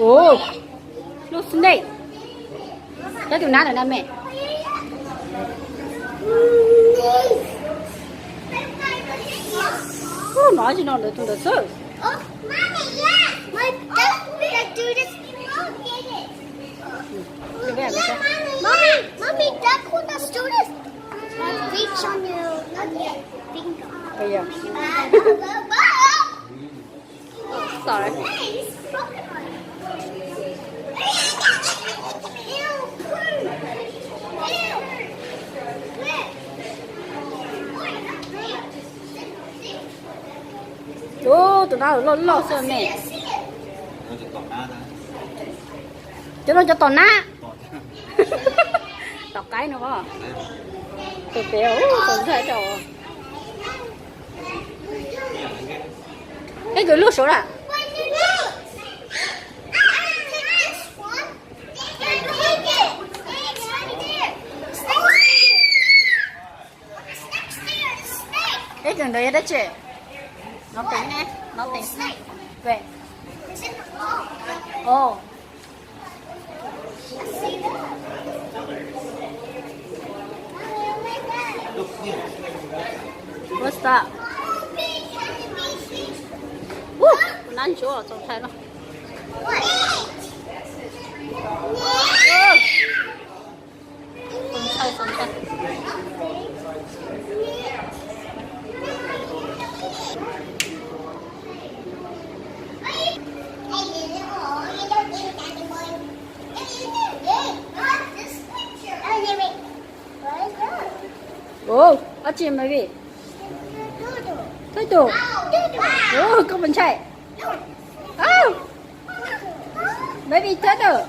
Ua, lub snake. Cov tus nab ntawm na me. Ub, no tsis no ntawd tus ntawd xwb. Oh, mommy, yeah. My dad would like do this. Mommy, mommy, dad would like do this. Reach on your finger. Oh, yeah. Sorry. Ub, tus no loj loj xwb me. Cov no cov tom nab. Tom qaib no. Tus pem ub, tom ntxhais rau. Peb kws lub suav lawm. Peb kws ntawd yog dab tsi? Nothing ne, nothing. Wait. Oh. What's that? Ub, kuv nab ntsuav txaus ntshai no. Txaus ntshai, txaus ntshai. Ub, dab tsi movie? Turtle. Ub, koj puas ntshai? Ub, baby turtle.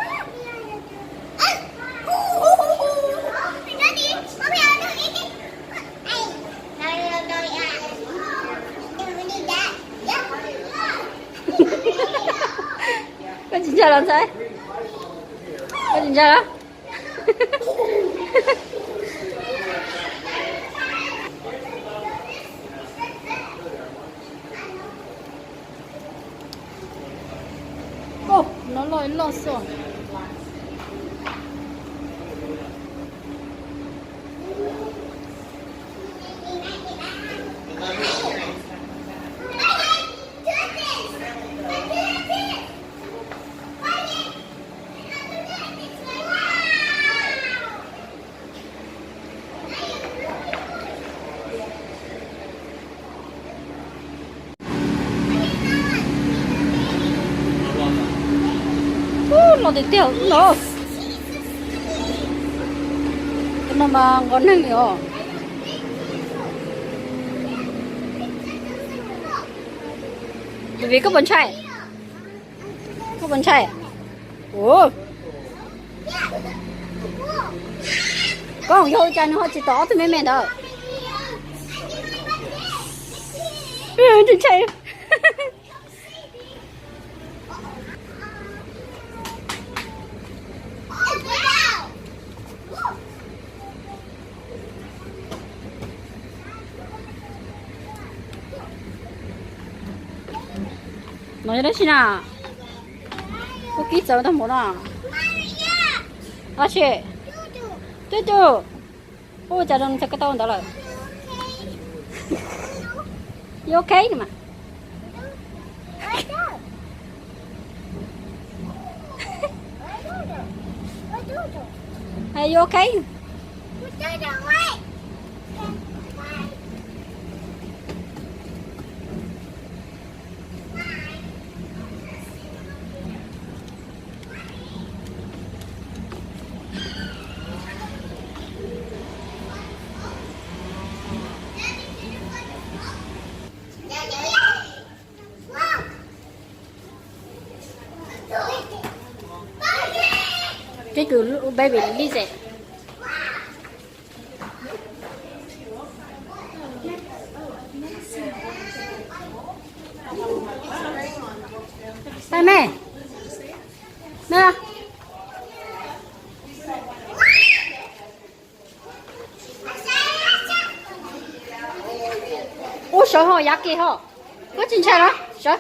Koj tsis ntshai los ntxhais? Koj tsis ntshai los? Ub, no loj loj xwb. Ub, loj tiag tiag no. Cov no mas nqos neeg li os. Baby, koj puas ntshai? Koj puas ntshai? Ua, koj yog ua cas nws ho tsis tom ob tug me me ntawd? Tsis ntshai. No yog dab tsi na? Ua kib txawv tag npaum no. Dab tsi? Twb twb. Ua cas rau nws txog ko taw ntawd lawm? You okay no mas? Are you okay? Cái cừu baby lizard. Đây mẹ. Nè. Ua sawv ho yav kiag ho. Koj tsis ntshai los sawv?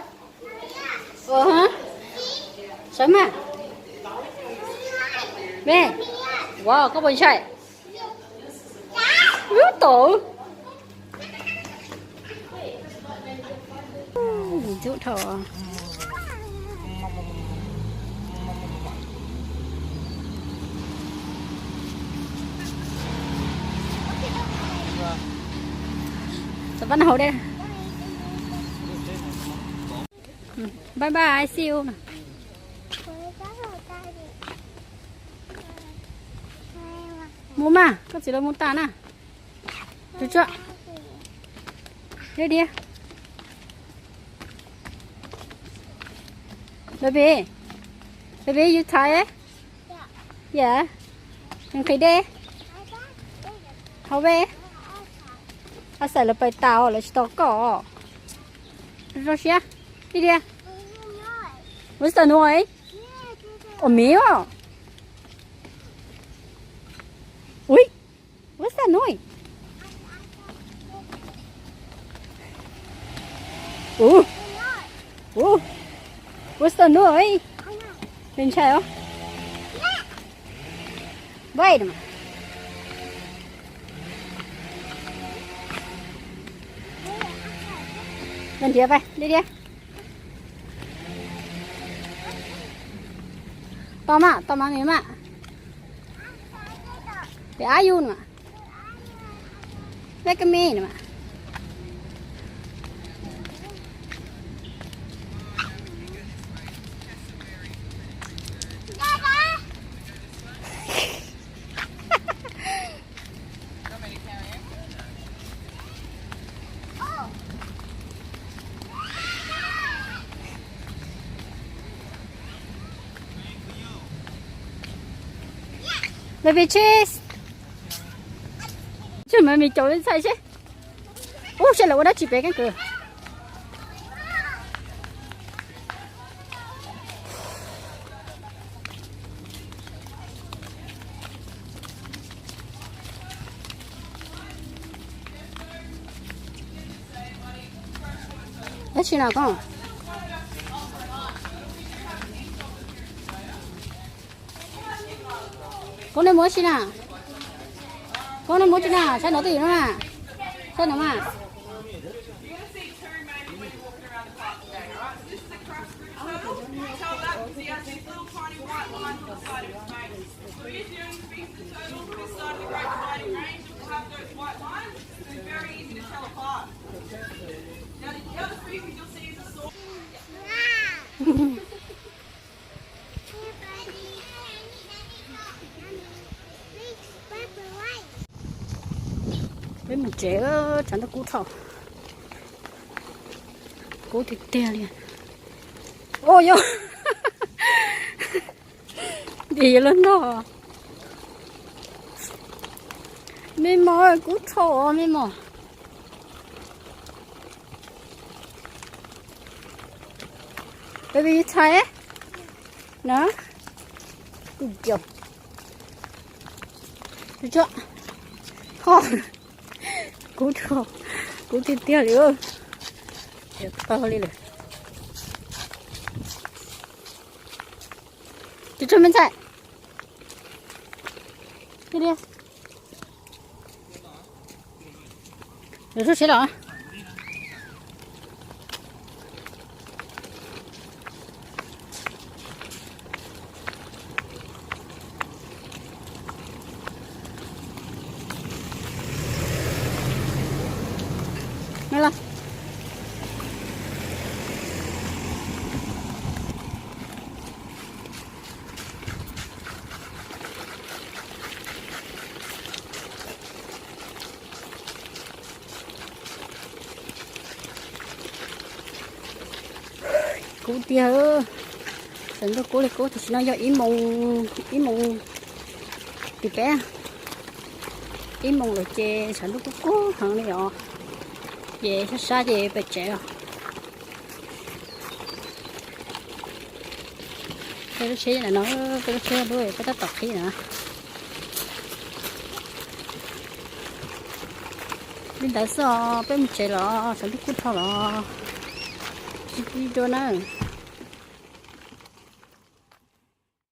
Ua, Sawv mas. Me, wow, koj puas ntshai? Ub, tau. Ntxub dhau. Tau pab hauv dej. Bye bye, I see you. Mus mas, koj txiv lawv mus tas na. Tus tsuag. Deb diab. Baby. Baby, you tired? Yeah. Nqhis dej. Hauv peb. Ab, xaim lawv pais tas os, lawv tsis tos koj. Zoo siab. Deb diab. What's the noise? Ua miv os. Ui. What's that noise? Ui. Ui. What's the noise? Nws ntshai os. Wait a minute. Nrhiav pais, deb diab. Tos mas, tos mas, me mas. Peb ab yus na mas. Peb kab me na mas. Baby cheese. Tsis mas me cov ntxhais seb. Ub, seb lawv ua dab tsi pem keeb kwm. Dab tsi no koj? Koj nej muab tsi na? Koj nej muab tsi na? Saib no twj ywm no na. Saib no mas. Peb mus tsev, tshav ntuj kub dhau. Kub tiag tiag li. Ua yog, ntim yuav luag ntog. Me mos, kub dhau me mos. Baby, you tired? No? Good girl. Tus tsuag. Ho. Kub dhau. Kub tiag tiag li. Tau li lawm. Tus tsuag me ntxhais. Deb diab. Lawv rub tsheb los. Kub tiag, tshav ntuj kub li kub, tam sim no yog ib moos, ib moos tim peb, ib moos lawm ces tshav ntuj kub kub heev li os. Ces sab sab ces peb tsev os. Peb lub tsheb no, peb lub tsheb lub peb tab tom qhib na. Li ntawd xwb os, peb mus tsev los tshav ntuj kub dhau los. Tsis pib dua na.